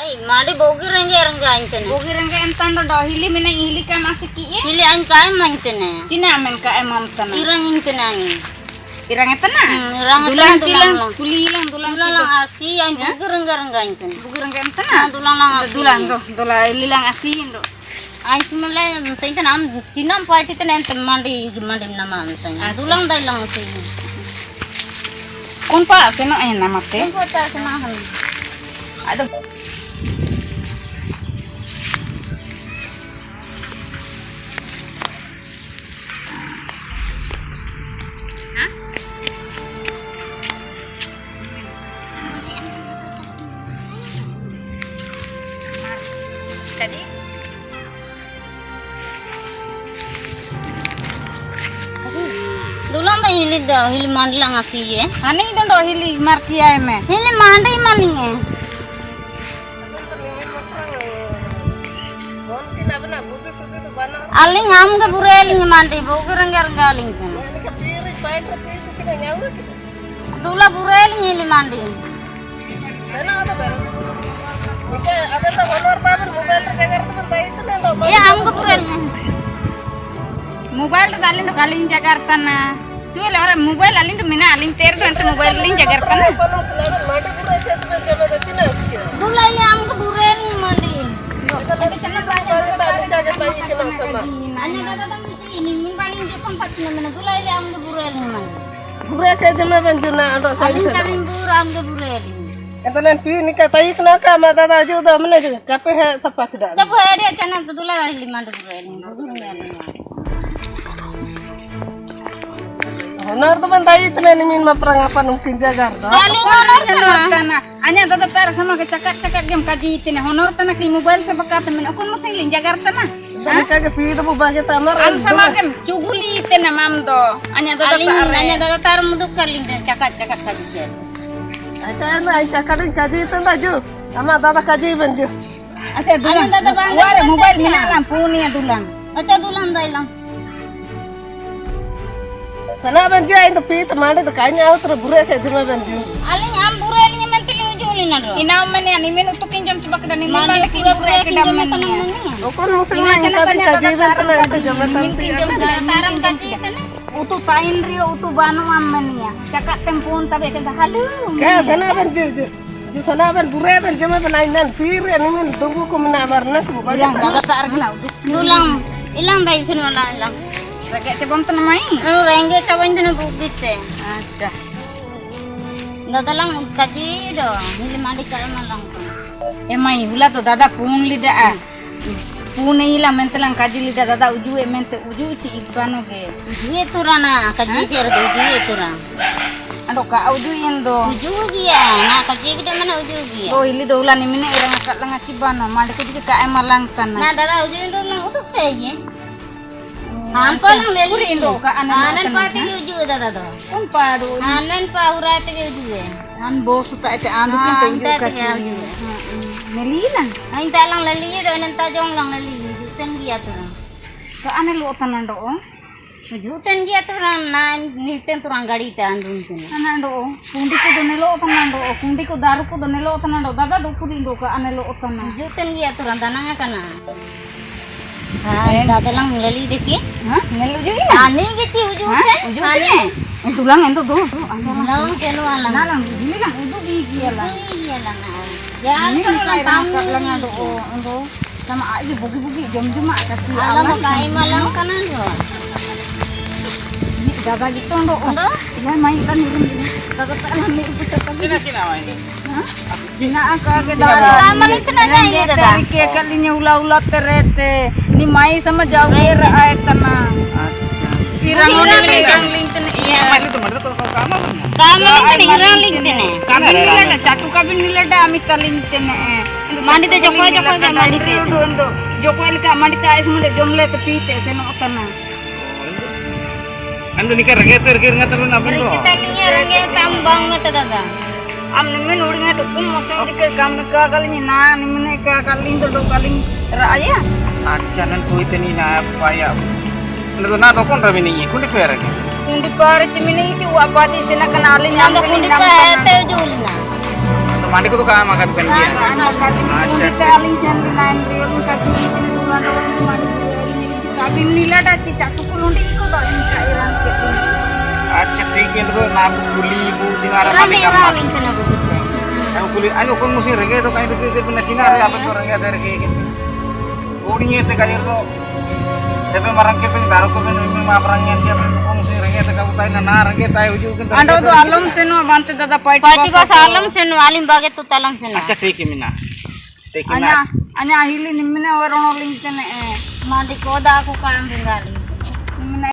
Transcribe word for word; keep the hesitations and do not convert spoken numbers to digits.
Ai, mandi bogi rengge rengge ain tene. Bogi rengge entan do, do hili mena hili kam asi ki e? Hili ain kaem ain tene. Tina men kaem am tana. Irang ain tene ain. Irang etana? Hmm, irang etana, dulang, dulang, dulang. Tuli ilang, dulang. Dulang lang asi, ain bogi rengge rengge ain tene. Bogi rengge entana? Ah, dulang lang asi. Dulang do, dulang, hili lang asi do. Ain tene le, tene tene am, tina am paiti tene ente mandi, mandi nama am tene. Dulang dai lang asi. Kon pa, seno, eh, nama te? Kon pa, seno, han. Aduh. Dulang da hili da, hili mandi lang asi e. Ani da do hili marki ai me. Hili mandi maling e. Aling am ga bure aling mandi, bogi rengga rengga aling. Dula bure aling hili mandi. Iya, am ga bure aling. Mobile da aling do kaling Jakarta na. Tuh, lah, orang mobile aling tuh mina, aling ter tuh, ente mobile aling Jakarta na. Dula ini am ga bure aling mandi. Anya dada da mesti ini, min paling jepang tak kena mana. Dula ini am ga bure aling mandi. Bure ke jema banjuna, ando kaling kaling bure am ga bure aling. Entanen pi ni kata ik na ka ma dada ju da mene ju kape he sapa kida. Tabu he dia chana tu dula hili mandi bure aling. Honor tu bantai tene ni min ma perang apa nungkin jagar tu. Kali honor tu. Anya dada tar sama ke cakat-cakat game kaji tene honor tana ki mobile sa bakat men akun musing lin jagar tana. Sama kage pi tu bu bage tamar. An sama game cuguli tene mam do. Anya dada tar. Anya dada tar mudu kalin tene cakat-cakat kaji tene. Acha na, acha kadin kaji tanda ju. Ama dada kaji banju. Acha dulang. Wara mobile mina lang puni ya dulang. Acha dulang dai lang. Sana banju ain tu pi tu mande tu kanya au tu bure ke juma banju. Aling am bure aling mentiling ju. Ina mania, nimin utu kin jom coba keda nimin mandi kin jom keda mania. Okon musim na inka di kaji ben tana inta jom tana. Taram kaji tana. Utu tain rio utu banu am mania. Cakap tempun tabe keda halu. Ka sana ben je je. Je sana ben bure ben jama ben ainan pir nimin tunggu ku mena barna ku. Ilang dada tak argina udu. Ilang, ilang dai sana ilang. Rege cebon tana mai. Rege cebon tana bubit te. Acha. Dada lang kaji do, hili mandi kala malang. E mai, hula to dada pun lida a. Pun e ila mente lang kaji lida dada uju e mente uju iti ibano ge. Uju e turana, kaji ge do uju e turan. Ando ka uju indo. Uju gia, na kaji ge do mana uju gia. Do hili do hula ni mine irang akat lang aki bano, mandi ku juga ka e malang tana. Na dada uju indo na utuk te ye. Han pa lang leli. Kuri indo ka anan pa te uju dada do. Kun pa do. Anan pa ura te uju e. Han bo suta ete andu kan te uju ka. Leli na. Ain ta lang leli do nan ta jong lang leli uju ten gia turang. Ka ane lo tanan do. Uju ten gia turang na ni ten turang gari te andu ten. Anan do. Kundi ku do nelo tanan do. Kundi ku daru ku do nelo tanan do. Dada do kuri indo ka ane lo tanan. Uju ten gia turang tanang kana. Ah, dada lang leli deki. Ha? Nelu uju ina? Ani geti uju te. Uju te. Itu lang endo do. Lang kenu alang. Na lang ini lang uju gigi alang. Uju gigi alang. Ya, ini lang kami. Lang ando, ando. Sama aja bugi-bugi jom-jom mak kasi. Alang kai malang kanan do. Ini dada gitu ando. Ando? Ya main kan ini. Dada tangan ni kita kan. Sini sini awak ini. Hah? Sina aka ke dada. Tama lintene aja ini dada. Rengge te kalinya ula-ula terete. Ni mai sama jauh kira ae tana. Irang lintene, irang lintene. Iya. Kama lintene, irang lintene. Kabin nilada, catu kabin nilada, amita lintene. Mandi te joko, joko, mandi te. Joko lika mandi te ae sama de jomle te pite, seno tana. Ando nika rege terkir ngata runa bindo. Kita nia rege tambang ngata dada. Am nimin uri ngata kum masa nika kam nika kali ni na nimin nika kali indo do kali raya. Acha nan koi teni na paya. Ando na do kon ramini kundi pere. Kundi pare ti mini iti wa pati sina kana ali nyam kundi pare te juli na. Mandi ku tu ka makan kan dia. Acha. Te aling sen di lain ri, aling kati ni tu mandi. Tapi nila da si cak tu kulun di iko da ini cak ilang kati. Acha, thik hai, tu na kuli bu jinara mandi kama. Aling kena bu tu. Kuli, ayo kon musim rege tu kai tu tu na jinara apa tu rege ada rege. Uni ete kayu tu. Ebe marang ke peng daro ko peng imi ma perang yang dia peng kong si renge te kamu tai na na renge tai uju kan. Ando tu alum senu bante dada paiti. Paiti basa alum senu alim bage tu talang senu. Acha, thik hai mina. Thik hai mina. Anya, anya ahili nimine warono ling sene eh. Mandi koda aku kan tinggal.